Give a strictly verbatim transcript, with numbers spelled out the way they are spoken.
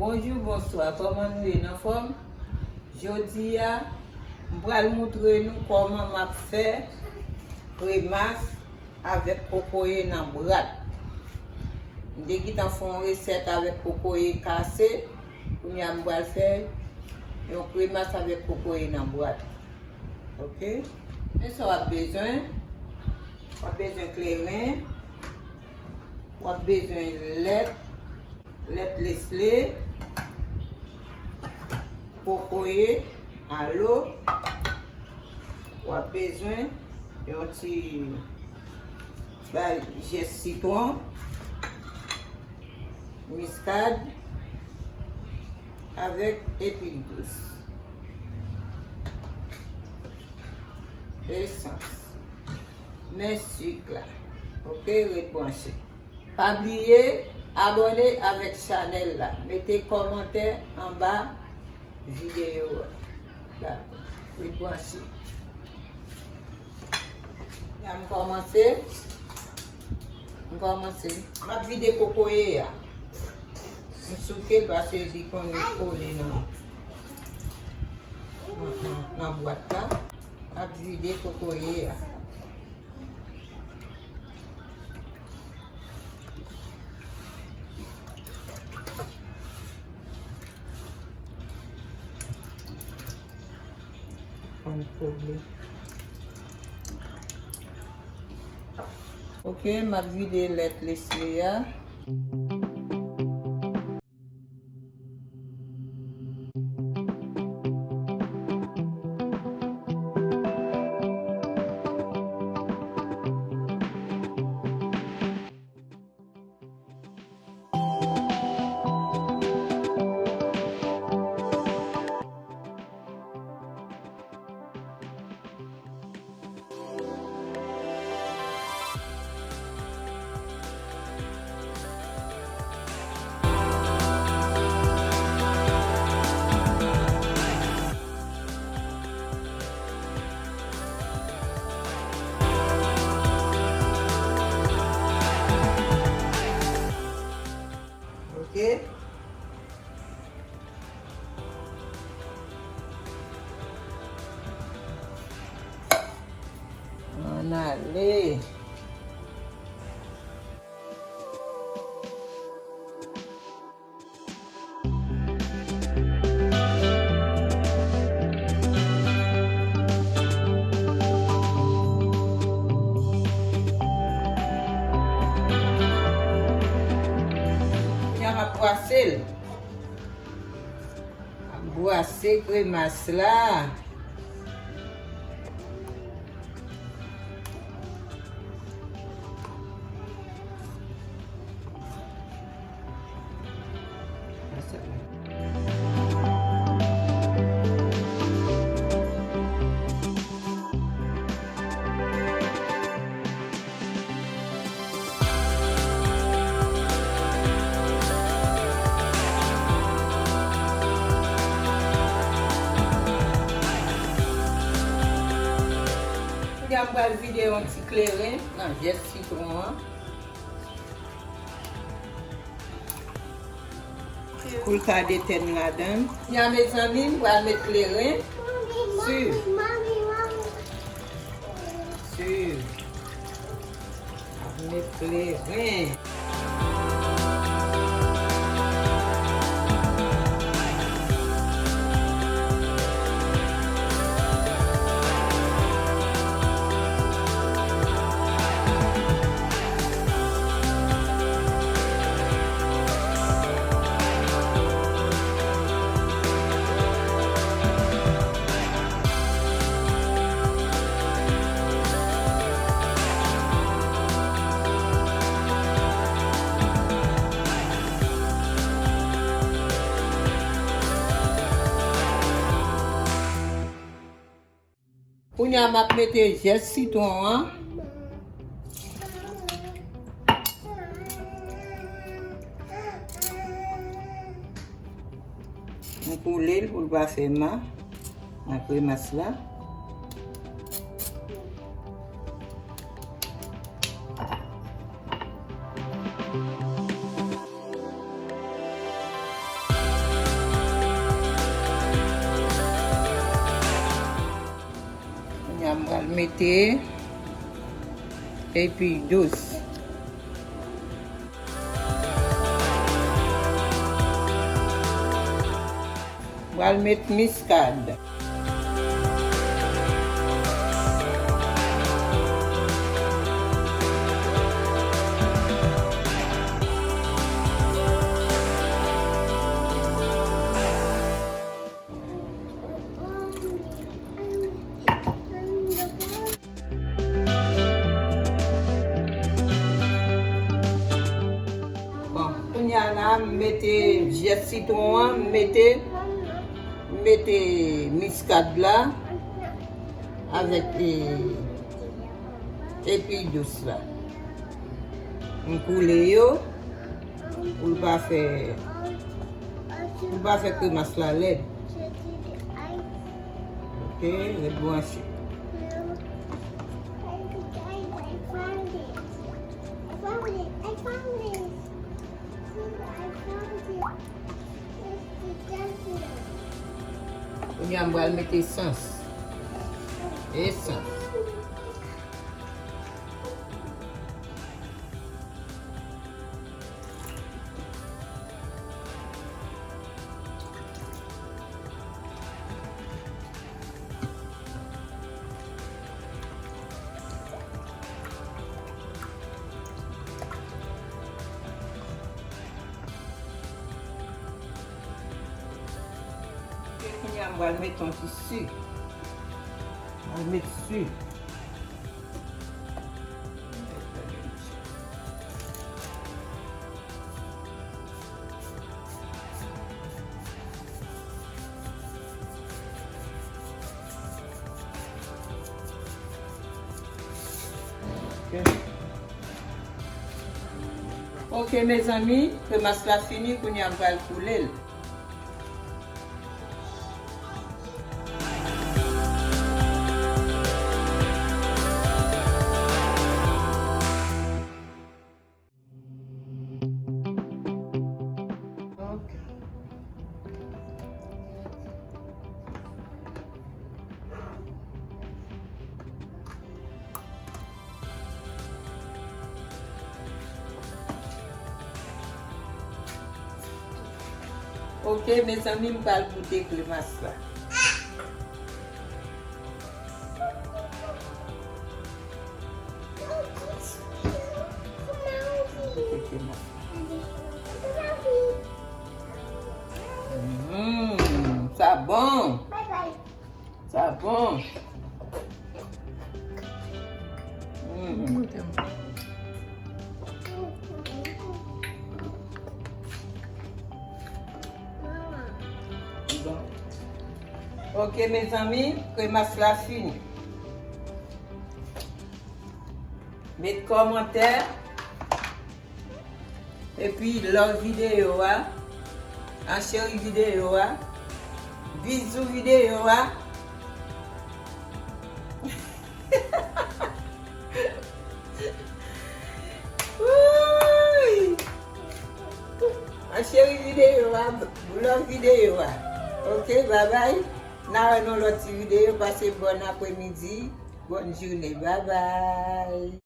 Bonjou, bonswa, kòman nou ye, n anfòm? Jodi a, m pral moutre nou kòman m ap fè kremas avèk kokoye nan bwat. M te gentan fè yon resèt avèk kokoye kase, kounye a m pral fè yon kremas avèk kokoye nan bwat. Oke? Men sa w ap bezwen, w ap bezwen kleren, w ap bezwen lèt, lèt Nestlé, kokoye, alo, w ap bezwen yon ti bay zès sitwon, miskad, avèk epil dous. Esans. Men sik la. Oke, ret branche. Pa bliye abòne avèk chanèl la. Mete kòmantè anba videyo a. Dakò. Ret branche. La m kòmanse. M kòmanse. M ap vide kokoye a. M souke l paske li konn kole nan, nan, nan bwat la. M ap vide kokoye a. Konn koule. Oke, m ap vide lèt Nestlé a. Oke. Ann ale. Kounye a m ap bwase l. M ap bwase kremas la. Kounye a, m pral vide yon ti kleren nan zès sitwon an. Pou l ka detenn ladan l. Kounye a, mezanmi, m pral met kleren. Swiv. Swiv. Ap met kleren. Kounye a, m ap mete zès sitwon an. M koule l pou l pa fè ma nan kremas la. Mete epi dous. Pral met miskad. Bon, kounye a la, m mete zès sitwon an, m mete, m mete miskad la avèk, e, epi dous la. M koule yo. Pou l pa fè, pou l pa fè kremas la lèd. Ok, ret branche. Kounye a m pral met esans. Esans. Kounye a, m pral met yon ti sik. M pral met sik. Ok, mezanmi, kremas la fini, kounye a m pral koule l. Ok. Ok, mezanmi, m pral goute kremas la. Goute kremas. Mm, sa bon. Sa bon. Mm. Bon. Ok, mezanmi, kremas la fini. Met kòmantè. Epi love videyo a, an cheri videyo a, bizou videyo a. Wouy! An cheri videyo a, love videyo a. Ok, babay. N a wè nan lòt ti videyo. Pase bòn apremidi, bòn jounen. Babay.